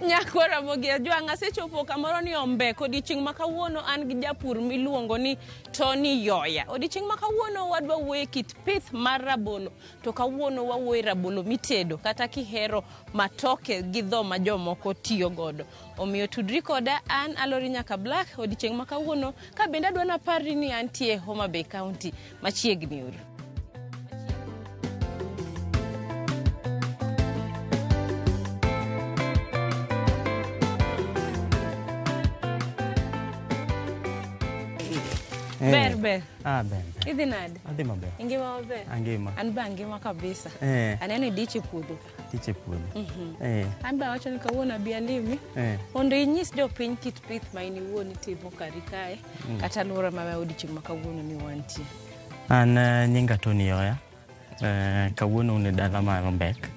Nyako Ramogi Ajwang', asechopo kamoro ni Ombek. Odiechieng' ma kawuono an gi japur miluongo ni Tony Yoya. Odiechieng' ma kawuono wadwa wuoyo e kit pith mar rabolo, to kawuono wawuoyo e rabolo mitedo kata kihero matoke gi dho ma jomoko tiyo godo. Omiyo tudri koda an Alori Nyaka Black odiechieng' ma kawuono ka bende adwa naparri ni antie Homa Bay County machiegni uru. Ber ber. Ah, ber ber. Idhi nade? Adhi maber. Ingima maber? Angima. An be angima kabisa. Eh. Aneno idich e puodho ka. Tich e puodho. Eh. An be awacho ni kawuono abi alimi Eh. mondo inyis jopiny kit pith ma in iwuon itimo kari kae kata alwora ma odiochieng' ma kawuono ni wantie. An nyinga Tony Yoya. Kawuono un e dala mar Ombek.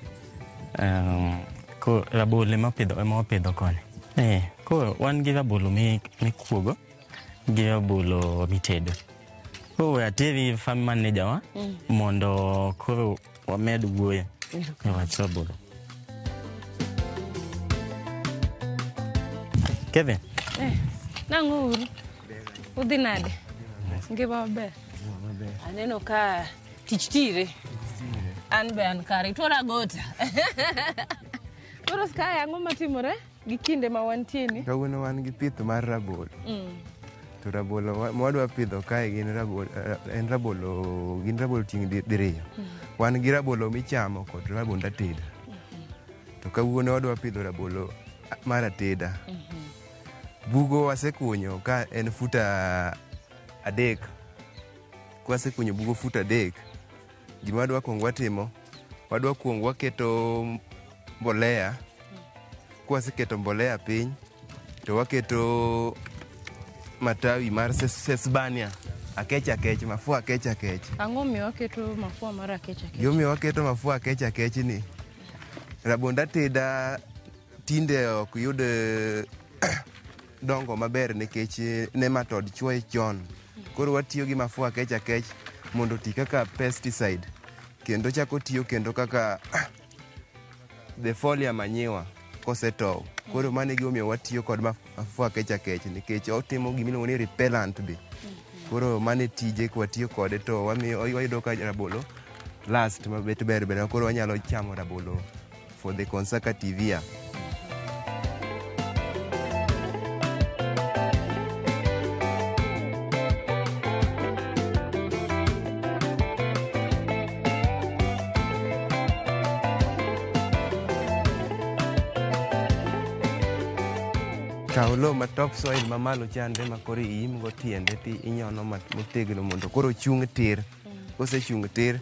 Ko rabolo ema wapidho ema wapidho koni. Koro wan gi rabolo mikuogo gi rabolo mitedo. Koro we ateri farm manager wa mondo koro wamed wuoyo e wach rabolo. Kevin, Nang'o uru? Udhi nade? Ngima maber? Aneno ka tich tire. An be an kare. Ituora gota. Koro kae ang'o matimore gi kinde ma wantie ni? Kawuono wan gi pith mar rabolo. To rabolo mwadwa pidho kae gin rabolo, en rabolo, gin rabolo tieng' diriyo. Wan gi rabolo michamo kod rabond ateda. To kawuono wadwa pidho rabolo mar ateda. Bugo wasekunyo ka en futa 3. Kwasekunyo bugo futa 3, gima wadwa kuongo watimo, wadwa kuongo waketo mbolea. Kwaseketo mbolea piny, to waketo matawi mar sesbania, akech akech, mafua akech akech. Ang'o miyo waketo mafua mar akech akech? Gimomiyo waketo mafua akech akech ni, rabond ateda tinde ok yud dongo maber nikech nematode chuoye chon. Koro watiyo gi mafua akech akech mondo oti kaka pesticide kendo chako tiyo kendo kaka the foliar manure kosetow. Koro mano e gimomiyo watiyo kod mafua akech akech nikech otimo gimiluongo ni repellent be. Koro mano e tije kwatiyo kode to wamiyo wayudo ka rabolo last mabet ber ber koro wanyalo chamo rabolo for the consecutive year. Kaw lowo ma top soil mamalo chande ma koro iimgo tiende ti inyono motegno mondo koro ochung' tir. Kosechung' tir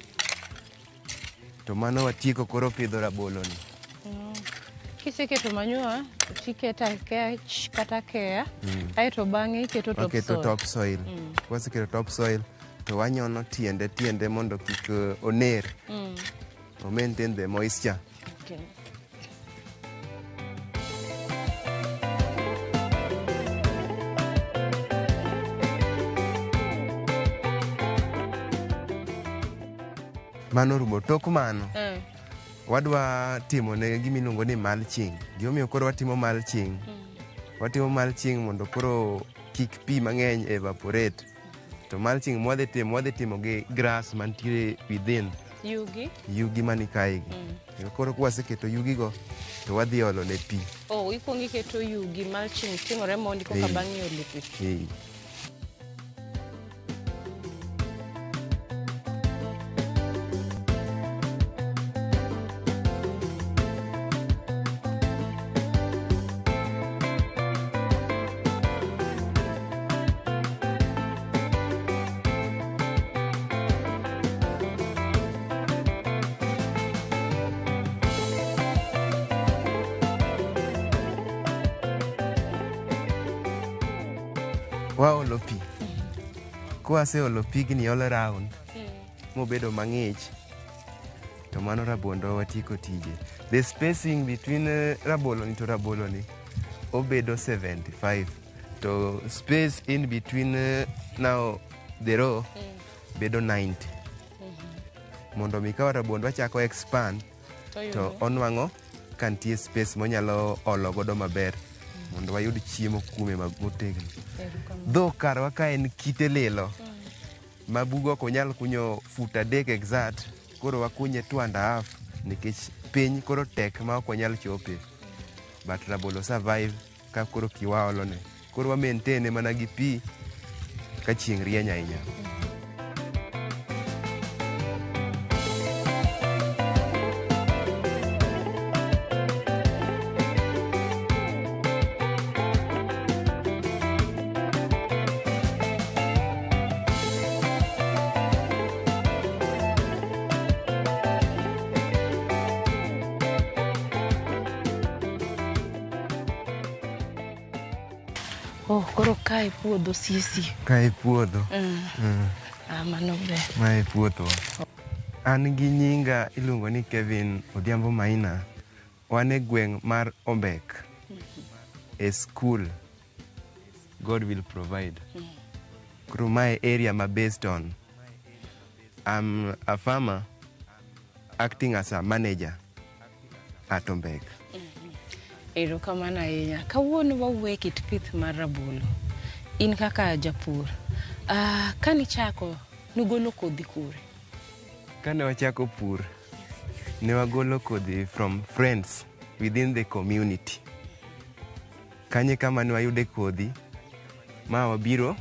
to mano watieko koro pidho rabolo ni. Kiseketo manure tiketo akech kata keya aeto bang'e iketo top Waketo soil. top soil. Kwaseketo top soil to wanyono tiende tiende mondo kik oner. O maintain the moisture. Okay. Mano rumo. Tok mano, wadwa timo ne gima iluongo ni mulching. Gimomiyo koro watimo mulching, watimo mulching mondo koro kik pi mang'eny evaporate. To mulching mwadhi timo, wadhi timo gi grass mantiere within Yugi. yugi mani kae gi. Koro kwaseketo yugi go, to wadhi olo ne pi. Oh, ikuongo iketo yugi mulching timore mondi koka bang' olo pi. Waolo pi. Kwaseolo pigni all around, mobedo mang'ich, to mano rabondo watieko tije. The spacing between rabolo ni to rabolo ni obedo 75. To space in between now the row bedo 90. Mondo mi ka rabondo wachako expand, to onwang'o ka nitie space monyalo olo godo maber mondo wayud chiemo kuome motegno. Dho karwa ka en kite lilo ma bugo ok onyal kunyo fut 3 exact, koro wakunye 2.5 nikech piny koro tek ma ok wanyal chope. But rabolo survive ka koro pi waolone. Koro wa maintain mana gi pi ka chieng' rieny ahinya. Oh, koro kae puodho sisi. Kae puodho. Ah, mano ber. Mae puothwa. An gi nyinga iluongo ni Kevin Odhiambo Maina. Wan e gweng' mar Ombek. E school. God will provide. Koro mae area ma based on. I'm a farmer acting as a manager at Ombek. Erokamano ahinya. Kawuono wawuoyo e kit pith mar rabolo. In kaka japur, kanichako nugolo kodhi kure? Kane wachako pur, ne wagolo kodhi from friends within the community. Kanye kama ne wayude kodhi, ma wabiro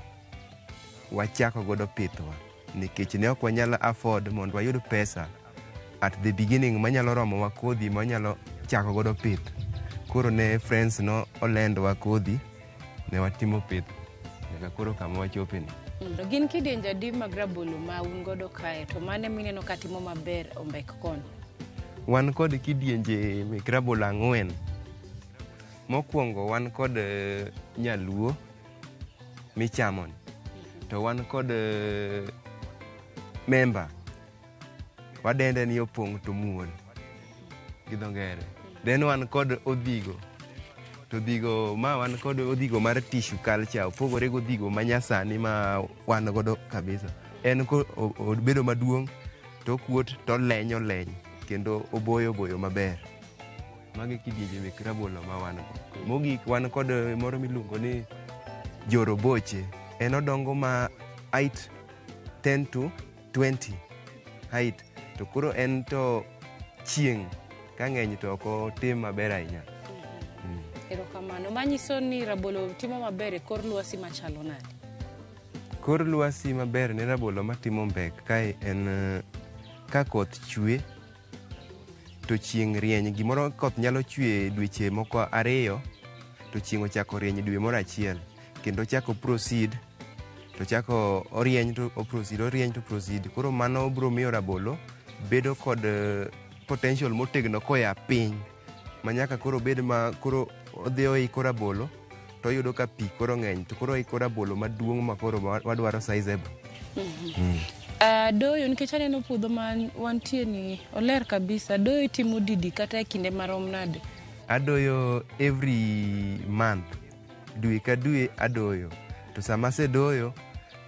wachako godo pithwa. Nikech ne ok wanyal afford mondo wayud pesa at the beginning manyalo romowa kodhi manyalo chako godo pith. Koro ne friends no olendwa kodhi, ne watimo pith nyaka koro kama wachope ni. Gin kidienje adi mag rabolo ma un godo kae to mane mineno ka timo maber Ombek kono? Wan kod kidienje mek rabolo 4. Mokwongo wan kod nyaluo michamo ni. To wan kod memba. Wadende ni opong' to muol gi dho ngere. Then wan kod odhigo. To odhigo ma wan kod odhigo mar tissue culture opogore gi odhigo ma nyasani ma wan godo kabisa. En ko obedo maduong' to okuot to oleny oleny kendo oboyo boyo maber. Magi kidienje mek rabolo ma wan go. Mogik wan kod moro miluongo ni joroboche. En odongo ma height 10 to 20 height. To koro en to chieng' ka ng'eny to ok otim maber ahinya. Erokamano. Manyiso ni rabolo timo maber e kor lwasi machalo nade? Kor lwasi maber ne rabolo matimo Ombek kae en ka koth chwe to chieng' rieny. Gimoro koth nyalo chwe dweche moko 2 to chieng' ochako rieny dwe moro 1 kendo chako proceed to chako orieny to oproceed orieny to proceed. Koro mano biro miyo rabolo bedo kod potential motegno koya piny ma nyaka koro bed ma koro odhi oiko rabolo to oyudo ka pi koro ng'eny to koro oiko rabolo maduong' ma koro wadwaro sizable. Doyo nikech aneno puodho ma wantie ni oler kabisa. Doyo itimo didi kata e kinde marom nade? Adoyo every month. Dwe ka dwe adoyo. To sama asedoyo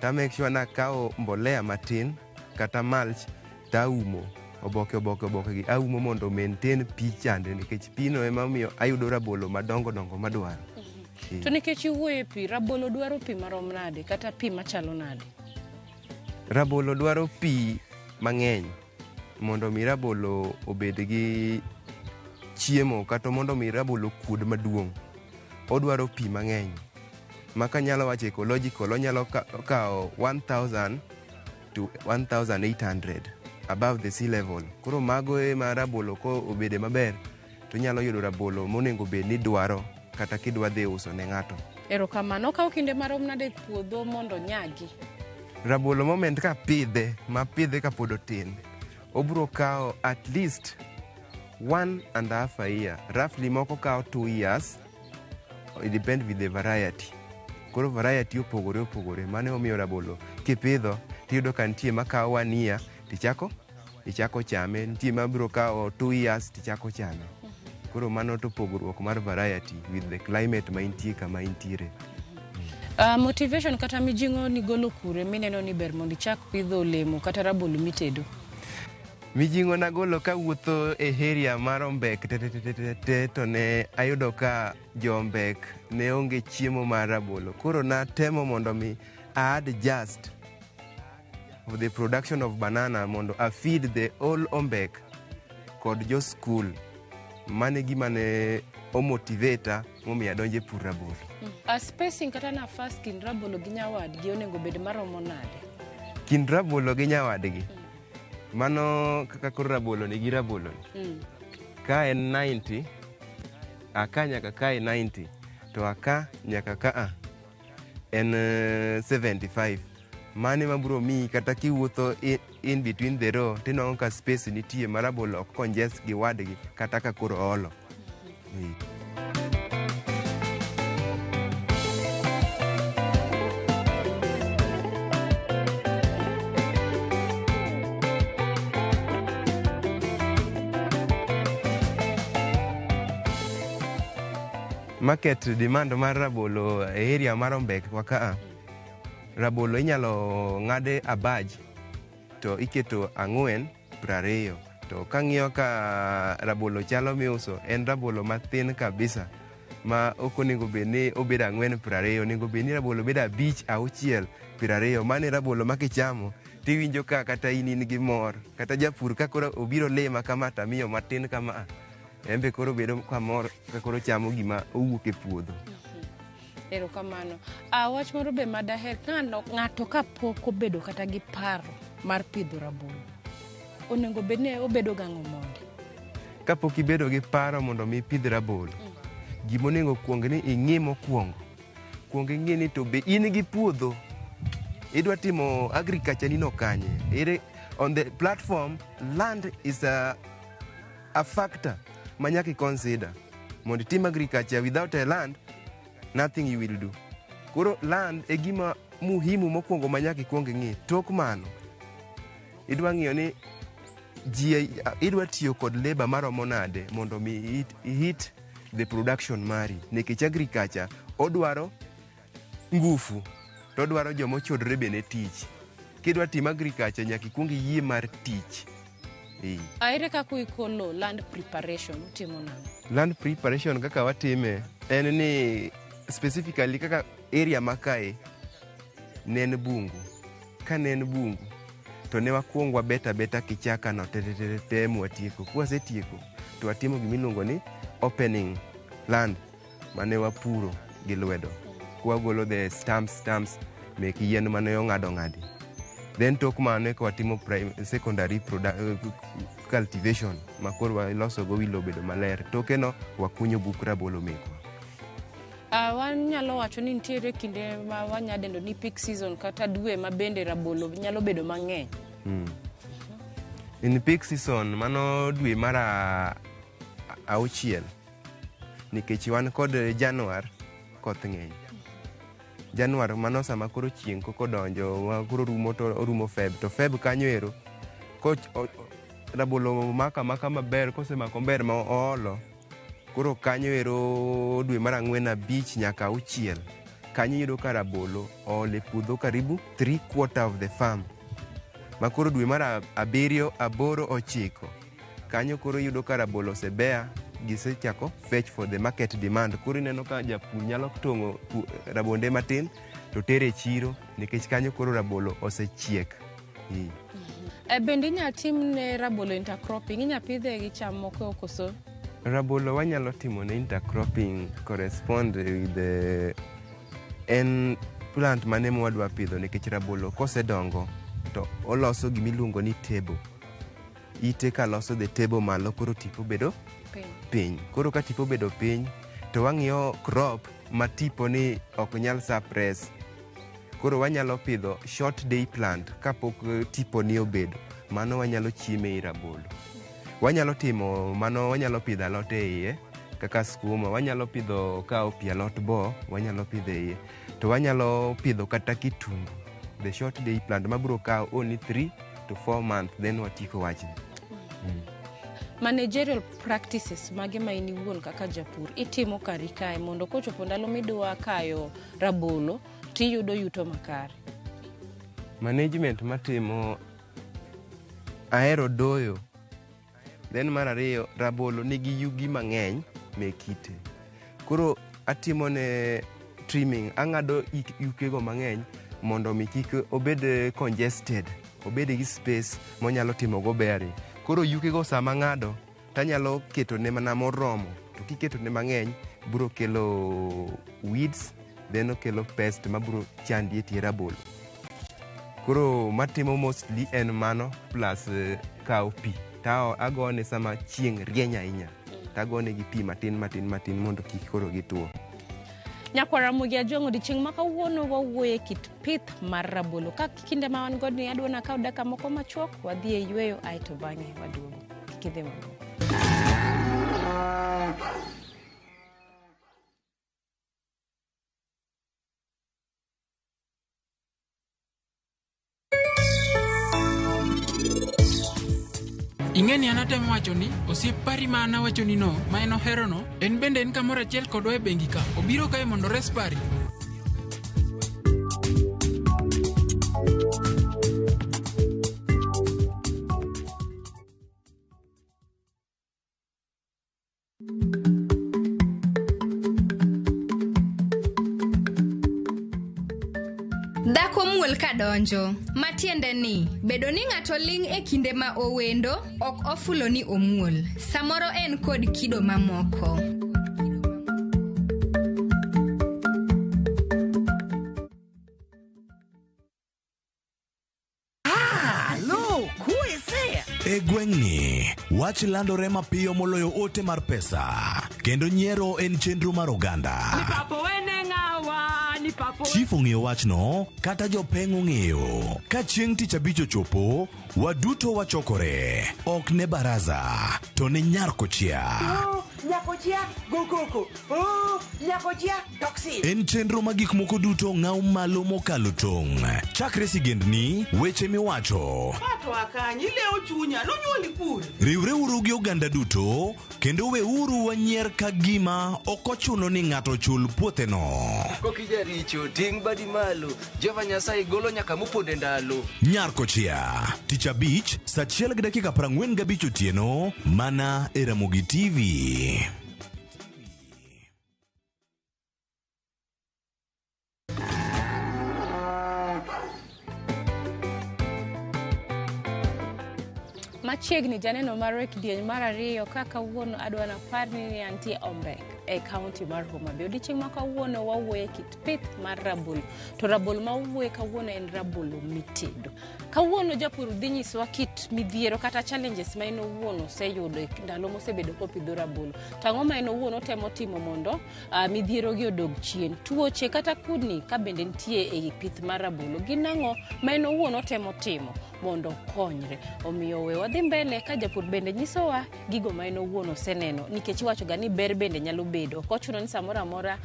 to make sure ni akawo mbolea matin kata mulch taumo oboke oboke oboke gi aumo mondo maintain pi chande nikech pi no ema omiyo ayudo rabolo madongo dongo madwaro. To nikech iwuoyo e pi, rabolo dwaro pi marom nade kata pi machalo nade? Rabolo dwaro pi mang'eny mondo mi rabolo obed gi chiemo kata mondo mi rabolo kuod maduong'. Odwaro pi mang'eny. Ma kanyalo wacho ecological onyalo kawo 1000 to 1800 above the sea level. Koro mago ema rabolo ko obede maber to inyalo yudo rabolo monego bed ni dwaro kata kidwa dhi uso ne ng'ato. Erokamano. Okawo kinde marom nade puodho mondo onyagi? Rabolo moment kapidhe, mapidhe kapod otin, obiro kawo at least 1.5 a year. Roughly moko kawo 2 years. It depend with the variety. Koro variety opogore opogore. Mano emomiyo rabolo kipidho tiyudo ka nitie makawo 1 year tichako ichako chame, nitie mabiro kawo 2 years tichako chame. Koro mano to pogruok mar variety with the climate ma intie kama intiere. Motivation kata mijing'o nigolo kure mineno ni ber mondo ichak pidho olemo kata rabolo mitedo? Mijing'o nagolo kawuotho e area mar Ombek te to ne ayudo ka jo Ombek ne onge chiemo mar rabolo. Koro natemo mondo mi a adjust of the production of banana mondo a feed the whole Ombek kod jo school. Mano e gima ne omotivate momiyo adonjo e pur rabolo. A spacing kata nafas kind rabolo gi nyawadgi onego bed maromo nade? Kind rabolo gi nyawadgi, mano kaka koro rabolo ni gi rabolo ni. Ka en 90, aka nyaka kae 90, to aka nyaka ka a en 75. Mano ema biro miyi kata kiwuotho in between the row tinwang'o ka space nitie ma rabolo ok congest gi wadgi kata ka koro oolo. Market demand mar rabolo e area mar Ombek wa ka a, rabolo inyalo ng'ade abaj to iketo 4.20. To kang'iyo ka rabolo chalo miuso, en rabolo mathin kabisa ma ok onego bed ni obedo 4.20, onego bed ni rabolo bedo 5, 6, 20. Mano e rabolo ma kichamo tiwinjo ka kata in in gi mor. Kata japur ka koro obiro lima kama tamiyo matin kama a, en be koro bedo kamor ka koro chamo gima owuok e puodho. Erokamano. Wach moro be madaher, ng'ato kapok obedo kata gi paro mar pidho rabolo, onego bed ni obedo gang'o mondi? Kapok ibedo gi paro mondo mi ipidh rabolo, gimonego kuong ni ing'i mokwongo. Kuong ing'i ni to be in gi puodho, idwa timo agriculture ni no kanye. Ere, on the platform, land is a factor ma nyaka i consider. Mondo itim agriculture without a land, nothing you will do. Koro land e gima muhimu mokwongo ma nyaka ikuong ing'i. Tok mano, idwa ng'iyo ni ji idwa tiyo kod labor maromo nade mondo mi hit the production mari. Nikech agriculture odwaro ngufu, to odwaro joma ochodore be ne tich. Kidwa timo agriculture nyaka ikuong iyie mar tich. Ere kaka uiko lowo, land preparation utimo nang'o? Land preparation kaka watime en ni specifically kaka area ma kae ne en bungu. Ka ne en bungu to ne wakuong wabet abeta kichaka no te te te te mwatieko. Kwasetieko to watimo gimiluongo ni opening land mane wapuro gi lwedo. Kwagolo the stumps mek yien mane ong'ad ong'adi. Then tok mano eka watimo secondary cultivation ma koro waloso go wi lowo obedo maler. Toke no wakunyo buk rabolo mekwa. Wanyalo wacho ni nitiere kinde ma wanya dendo ni peak season kata dwe ma bende rabolo nyalo bedo mang'eny. In peak season mano dwe mar 6, nikech wan kod Januar koth ng'eny. Januar mano sama koro chieng' koko donjo, koro rumo to orumo Feb. To Feb kanyo ero, rabolo mako amaka maber, kosemako maber ma oolo, koro kanyo ero dwe mar 4, 5 nyaka 6, kanyo iyudo ka rabolo oolo e puodho karibu 3/4 of the farm. Ma koro dwe mar 7, 8, 9, kanyo koro iyudo ka rabolo osebeya, gisechako fetch for the market demand. Koro ineno ka japur nyalo tong'o rabonde matin to tere e chiro nikech kanyo koro rabolo osechiek. Bende inyalo tim ne rabolo intercropping? Inyalo pidhe gi cham moko koso? Rabolo wanyalo timo ne intercropping correspond with the en plant mane mwadwa pidho, nikech rabolo kosedongo to oloso gimiluongo ni table. Ite ka loso the table malo, koro tipo bedo piny. Koro ka tipo bedo piny to wang'iyo crop ma tipo ni ok nyal suppress. Koro wanyalo pidho short day plant kapok tipo ni obedo. Mano wanyalo chieme ei rabolo. Wanyalo timo mano, wanyalo pidho alot e iye kaka skuma, wanyalo pidho cowpea, alot bo, wanyalo pidho e iye. To wanyalo pidho kata kitungu, the short day plant mabiro kawo only 3 to 4 months, then watieko wachni. Managerial practices mage ma in iwuon kaka japur itimo kari kae mondo kochopo ndalo midwa kayo rabolo tiyudo yuto makare? Management matimo Ahero doyo. Then mar ariyo, rabolo nigi yugi mang'eny mek ite. Koro atimo ne trimming, ang'ado yukego mang'eny mondo mi kik obed congested, obed gi space monyalo timogo bearing. Koro yukego sama ang'ado, tanyalo ketone mana moromo, to kiketone mang'eny, biro kelo weeds, then okelo pest mabiro chandi e tie rabolo. Koro matimo mostly en mano plus kawo pi. Ta agone sama chieng' rieny ahinya. Tagone gi pi matin matin matin mondo kik koro gituo. Nyakwar Ramogi Ajwang', odiochieng' ma kawuono wawuoyo e kit pith mar rabolo. Ka kinde ma wan godo ni adwa nakaw dakika moko machuok, wadhi e yweyo aeto bang'e waduogo. Kik idhi mabor. Ing'e ni an atemo wacho ni osiep pari ma an awachoni no ma en oherono en bende en kamoro achiel kodwa e bengi ka obiro kae mondo ores pari. Dhako muol ka donjo, matiende ni bedo ni ng'ato ling' e kinde ma owendo ok ofulo ni omuol. Samoro en kod kido mamoko. E gweng'ni, wach landore mapiyo moloyo ote mar pesa, kendo nyiero en chenro mar oganda. Chief ong'eyo wachno, kata jopeng' ong'eyo. Ka chieng' tich abich ochopo, waduto wachokore. Ok ne baraza, to ne nyar kochia. Nyakochia go koko. Oh, nyakochia toxin. En chenro ma gik moko duto ng'aw malo mokalo tong'. Chakre sigendni, weche miwacho. Pato akanyi ilewo chunya nonyuoli kure. Riwreuru gi oganda duto kendo weuru wanyier ka gima ok ochuno ni ng'ato chul puotheno. Kokijaricho ting' badi malo Jehova Nyasaye golo nyaka moponde ndalo. Nyar Kochia, tich abich, saa achiel gi dakika 45 otieno, mana e Ramogi TV. Machiegni janeno mar kidieny mar ariyo ka kawuono adwa napar ni antie Ombek e kaunti mar Homa Bay. Odiochieng' ma kawuono wawuoyo e kit pith mar rabolo. To rabolo ma wawuoye kawuono en rabolo mitedo. Kawuono japur dhi nyisowa kit midhiero kata challenges ma en owuon oseyudo e ndalo mosebedo kopidho rabolo. To ang'o ma en owuon otemo timo mondo midhiero gi odog chien. Tuoche kata kudni ka bende nitie e pith mar rabolo gin ang'o ma en owuon otemo timo mondo okonyre. Omiyo we wadhi mbele ka japur bende nyisowa gigo ma en owuon oseneno nikech iwacho ga ni ber bende nyalo bedo. Ok ochuno ni samoro amora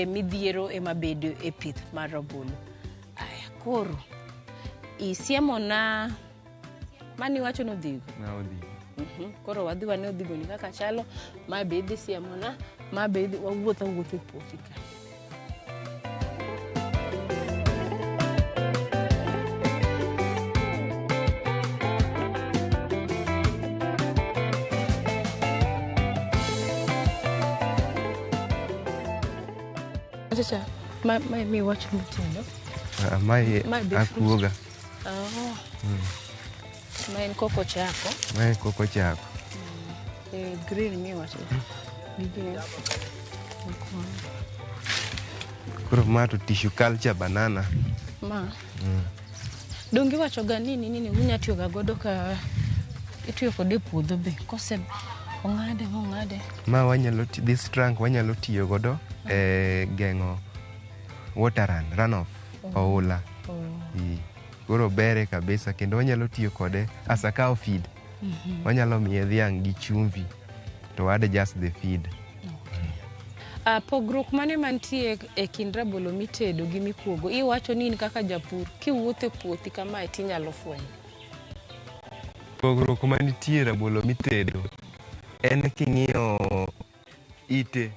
midhiero ema bedo e pith mar rabolo. Aya, koro isiemona mani iwacho ni odhigo. Ma odhigo. Koro wadhi wane odhigo ni kaka chalo, ma be idhi siemona, ma be idhi wawuoth awuotha e puothi ka. Chacha, ma ma miwacho mitedo. Ah, mae Mae be fruit. akuoga. Oh. Ma en koko chako. Mae koko chako. Green miwacho. Gigi. Koro ma to tissue culture banana. Ma. Donge iwacho ga ni nini ni unya tiyo ga godo ka itiyo kode e puodho be kose ong'ade mong'ade. Ma wanyalo this trunk wanyalo tiyo godo e geng'o water runoff, oula. Koro bere kabisa kendo wanyalo tiyo kode as a cow feed. Wanyalo miye dhiang' gi chumvi to add just the feed. Pogruok mane mantie e kind rabolo mitedo gi mikuogo? Iwacho ni in kaka japur kiwuotho e puothi kamae tinyalo fwenyo. Pogruok manitie e rabolo mitedo en king'iyo ite,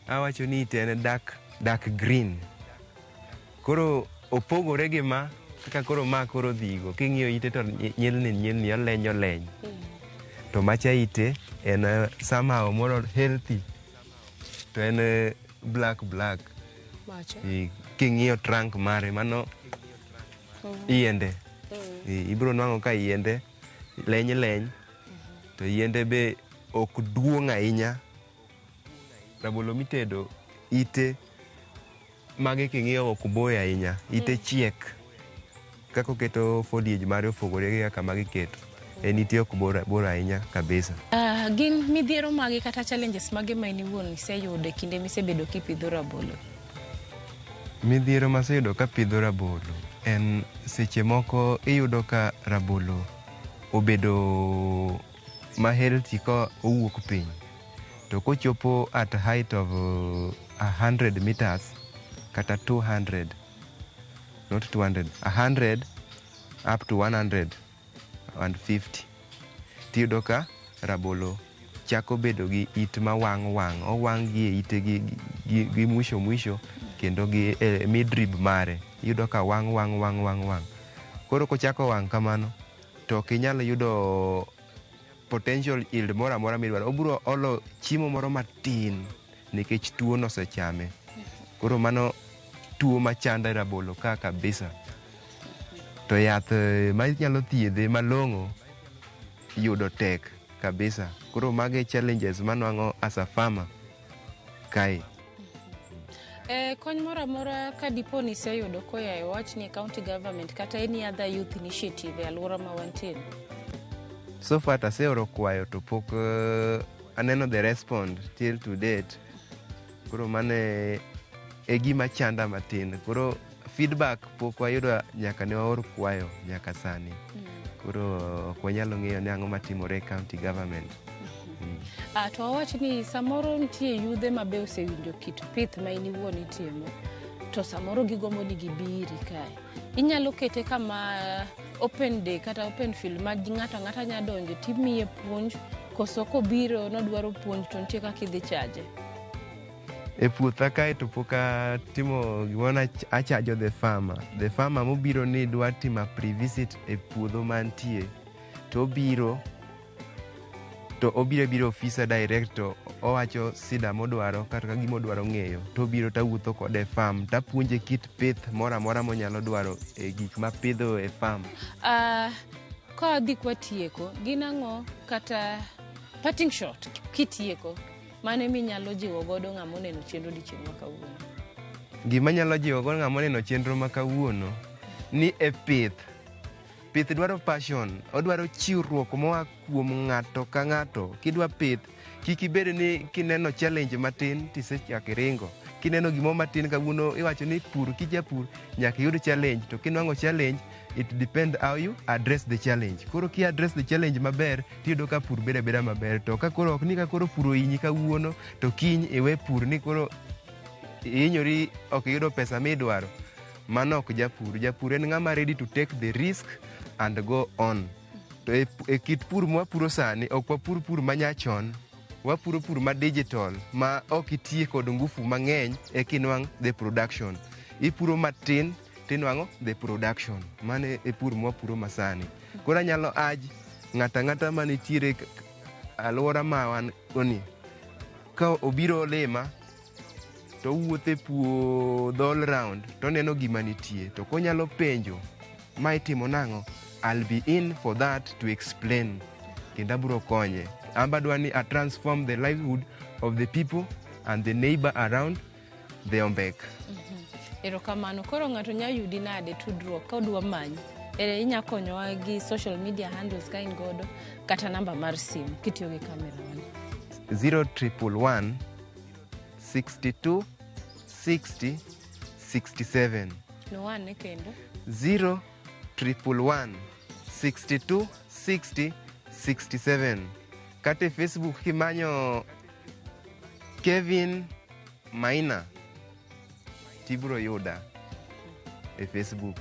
awacho ni ite en dark, dark green. Koro opogore gi ma Kaka koro ma koro dhigo, king'iyo ite to nyilni nyilni, oleny oleny. To macha ite en somehow more healthy. To en black black. Macha. King'iyo trunk mare, mano yiende. Ibiro nwang'o ka yiende leny leny, to yiende be ok duong' ahinya. Rabolo mitedo ite mage king'iyo ok boyo ahinya, ite chiek. Kaka oketo foliage mare opogore gi kaka magi keto. En ite ok bor, bor ahinya kabisa. Gin midhiero mage kata challenges mage ma in iwuon iseyudo e kinde misebedo kipidho rabolo? Midhiero maseyudo kapidho rabolo en seche moko iyudo ka rabolo obedo ma healthy ka owuok piny. To kochopo at height of 100 meters kata 200, not 200, 100 up to 150, tiyudo ka rabolo chako bedo gi it ma wang' wang', owang' gi e ite gi mwisho mwisho kendo gi e midrib mare iyudo ka wang' wang' wang' wang' wang'. Koro kochako wang' kamano to ok inyal yudo potential yield moro amora midwaro. Obiro olo chiemo moro matin nikech tuo nosechame. Koro mano tuo machando rabolo ka kabisa. To yath manyalo thiedhe malong'o yudo tek kabisa. Koro mago e challenges manwang'o as a farmer kae. Kony moro amora ka dipo ni iseyudo koa e wach ni county government kata any other youth initiative e alwora ma wantie? So far taseoro kwayo to pok aneno the respond till to date. Koro mano e gima chanda matin. Koro feedback pok wayudo nyaka ne waor kwayo nyaka sani. Koro ok wanyalo ng'eyo ni ang'o matimore e county government. To wawach ni samoro nitie yudhe ma be osewinjo kit pith ma in iwuon itimo to samoro gigombo ni gibiri kae. Inyalo kete kama open day kata open field ma ng'ato ang'ata nya donjo timiye puonj, koso kobiro nodwaro puonj to nitie kaka idhi chaje? E puotha kae to pok atimo gimoro ni achajo the farmer. The farmer mobiro ni dwa timo pre-visit e puodho mantie, to obiro to obiro biro ofisa direct to owacho sida modwaro kata gima odwaro ng'eyo, to obiro tawuotho kode e farm tapuonje kit pith moro amora monyalo dwaro e gik mapidho e farm. Ka wadhi kwatieko, gin ang'o kata parting shot kitieko mane minyalo jiwo godo ng'ama oneno chenro odiochieng' ma kawuono? Gima nyalo jiwo go ng'ama oneno chenro ma kawuono ni e pith. Pith dwaro passion, odwaro chiwruok moa kuom ng'ato ka ng'ato. Kidwa pith, kik ibed ni kineno challenge matin tisechako iringo. Kineno gimoro matin kawuono iwacho ni pur kijapur nyaka iyud challenge, to kinwang'o challenge, it depend how you address the challenge. Koro ki address the challenge maber, tiyudo ka pur bedo abeda maber. To ka koro ok ni ka koro pur ohinyi kawuono, to kiny iwe pur ni koro ihinyori ok iyudo pesa midwaro. Mano ok japur. Japur en ng'ama ready to take the risk and go on. To e kit pur mwapuro sani, ok wapur pur manyachon. Wapuro pur ma digital, ma ok itiye kod ngufu mang'eny eka inwang' the production. Ipuro matin tinwang'o the production. Mano e pur mwapuro masani. Koro anyalo urge ng'ato ang'ata manitiere alwora ma wan go ni, ka obiro lima to owuotho e puodho all round toneno gima nitie, to konyalo penjo ma itimo nang'o, I'll be in for that to explain kendo abiro konye. An be adwa ni a transform the livelihood of the people and the neighbor around the Ombek. Erokamano. Koro ng'ato nya yudi nade, tudruok ka odwa manyi? Ere inya konyowa gi social media handles ka in godo kata namba mar simu kitiyo gi kamera mani? 0111 62 60 67. Nuane kendo. 0111 62 60 67. Kata e Facebook kimanyo Kevin Maina tibiro yuda e Facebook.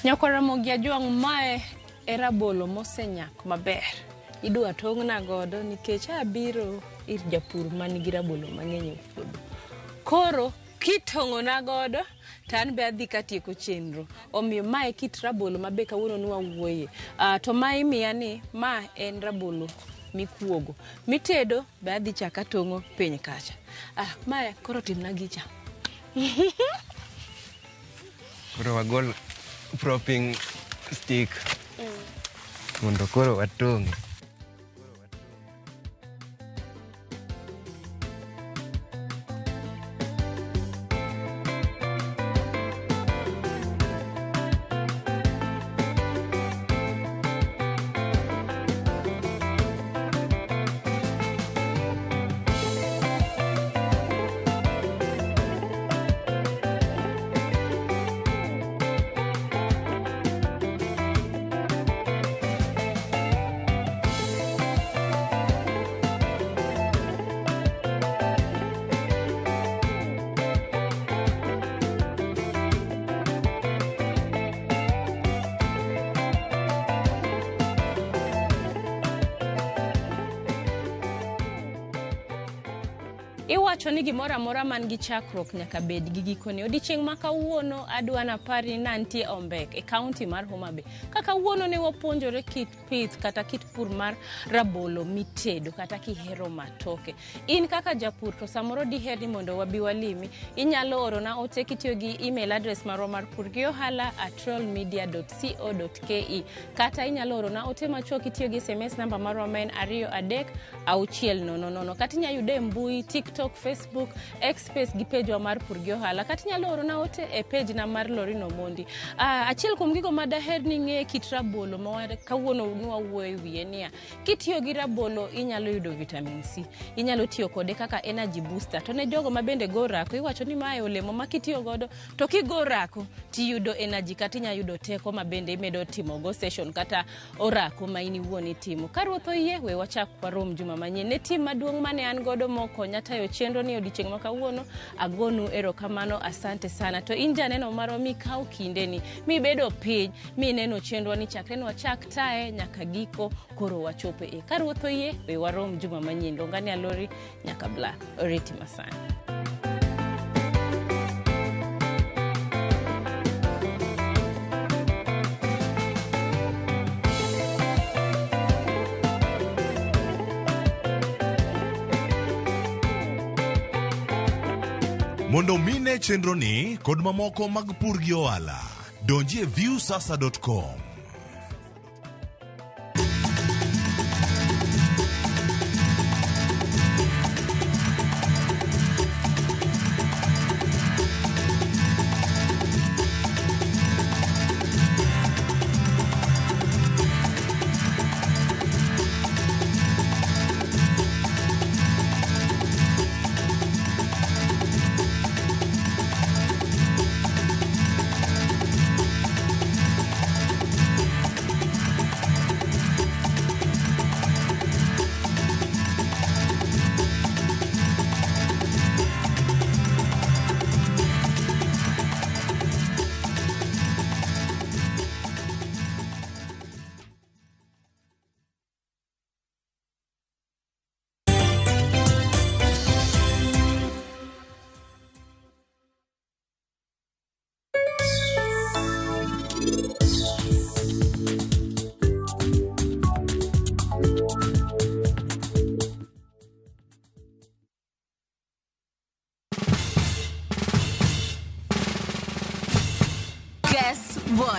Nyakwa Ramogi Ajwang', mae e rabolo mosenyak maber. Idwa tong'na godo nikech abiro ir japur man gi rabolo mang'eny e puodho. Koro kitong'ona godo to an be adhi katieko chenro. Omiyo mae kit rabolo mabe kawuono nwawuoye. To ma imiya ni ma en rabolo mikuogo. Mitedo be adhi chako atong'o piny kacha. Mae koro timna gicha. Koro wagol propping stick mondo koro watong'e. Iwacho ni gimoro amora man gi chakruok nyaka bed gi gikone. Odiechieng' ma kawuono adwa napar ni nantie Ombek e kaunti mar Homa Bay. Ka kawuono ne wapuonjore kit pith kata kit pur mar rabolo mitedo kata kihero matoke. In kaka japur to samoro diher ni mondo wabi walimi, inyalo orona ote kitiyo gi email address marwa mar purgiohala@royalmedia.co.ke kata inyalo orona ote machuok kitiyo gi SMS namba marwa ma en 23600, kata inyalo yude e mbui TikTok, Facebook, X Space gi page wa mar Pur gi Ohala, kata inyalo orona ote e page na mar Lorino Mondi. Achiel kuom gigo ma daher ni ing'e kit rabolo ma kawuono nwawuoyo e wiye niya, kitiyo gi rabolo inyalo yudo vitamin C, inyalo tiyo kode kaka energy booster. To ne jogo ma bende go orako, iwacho ni mae olemo ma kitiyo godo to kigo orako tiyudo energy kata inyalo yudo teko ma bende imedo timo go session kata orako ma in iwuon itimo. Ka ruoth oyie, we wachak warom juma manyien. Ne tim maduong' mane an godo mokonya tayo chenro ni odiechieng' ma kawuono, agonu erokamano, asante sana. To in janeno marwa mikawo kindeni mibedo piny mineno chenro ni chakre nwachak taye nyaka giko koro wachopo e. Ka ruoth oyie, we warom juma manyien. Longani Alori nyaka Black. Oriti masani. Mondo mine chenroni kod mamoko mag pur gi ohala, donji e viewsasa.com. Guess what?